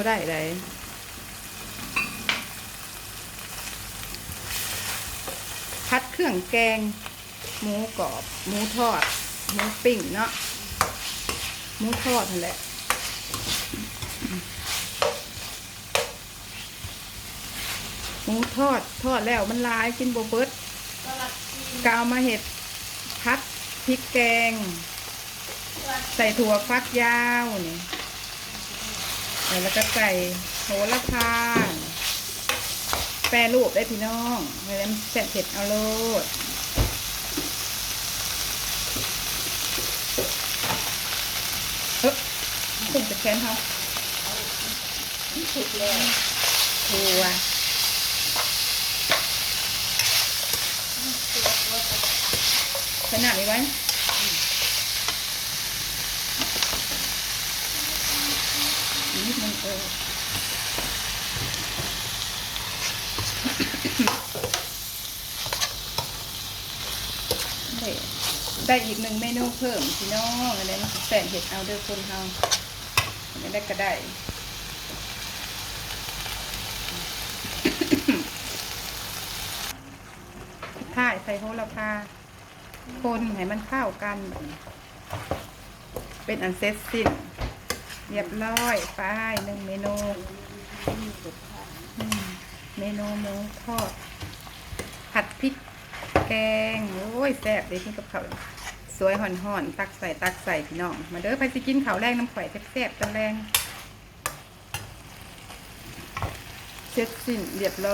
ໄດ້ໃດ໋ ຜັດເຄື່ອງແກງ ໝູກອບ ໝູທອດ ໝູປີ້ງເນາະ ໝູທອດຫັ້ນແຫຼະ. ໝູທອດ ທອດແລ້ວມັນຫຼາຍກິນບໍ່ເບິດ ກໍເອົາມາເຮັດຜັດພິກແກງ ໃສ່ຖົ່ວຝັກຍາວນີ້ ແລ້ວກໍໃສ່ໂຫລະພາ ແປຮູບໄດ້ພີ່ນ້ອງ ແລ້ວແຊບເຜັດເອົາໂລດ. ເອີ ເປັນຕະແຄນເຮົາ ມັນສຸກແລ້ວ ຖົ່ວ ໃສ່ນ້ຳອີກໄວ້ ອີກນິດໜຶ່ງ ເອີ ໄດ້ ໄດ້ອີກໜຶ່ງເມນູເພີ່ມພີ່ນ້ອງ ອັນໃດມັນຊິແຊບເຮັດເອົາເດີຄົນເຮົາ ອັນໃດກໍໄດ້ ທ້າຍໃສ່ໂຫລະພາ ຄົນໃຫ້ມັນເຂົ້າກັນ ເປັນອັນເສັດສິ້ນ ລຽບຮ້ອຍ ໄປ ໜຶ່ງເມນູ ອືມ ເມນູໝູທອດ ຜັດພິກແກງ ໂອ້ຍ ແຊບເດ້ ກິນກັບເຂົ້າສວຍຮ້ອນໆ ຕັກໃສ່ ຕັກໃສ່ ພີ່ນ້ອງ ມາເດີ ໃຜຊິກິນເຂົ້າແລງນຳຂ້ອຍແຊບໆ ຕອນແລງ ເສັດສິ້ນລຽບຮ້ອຍ.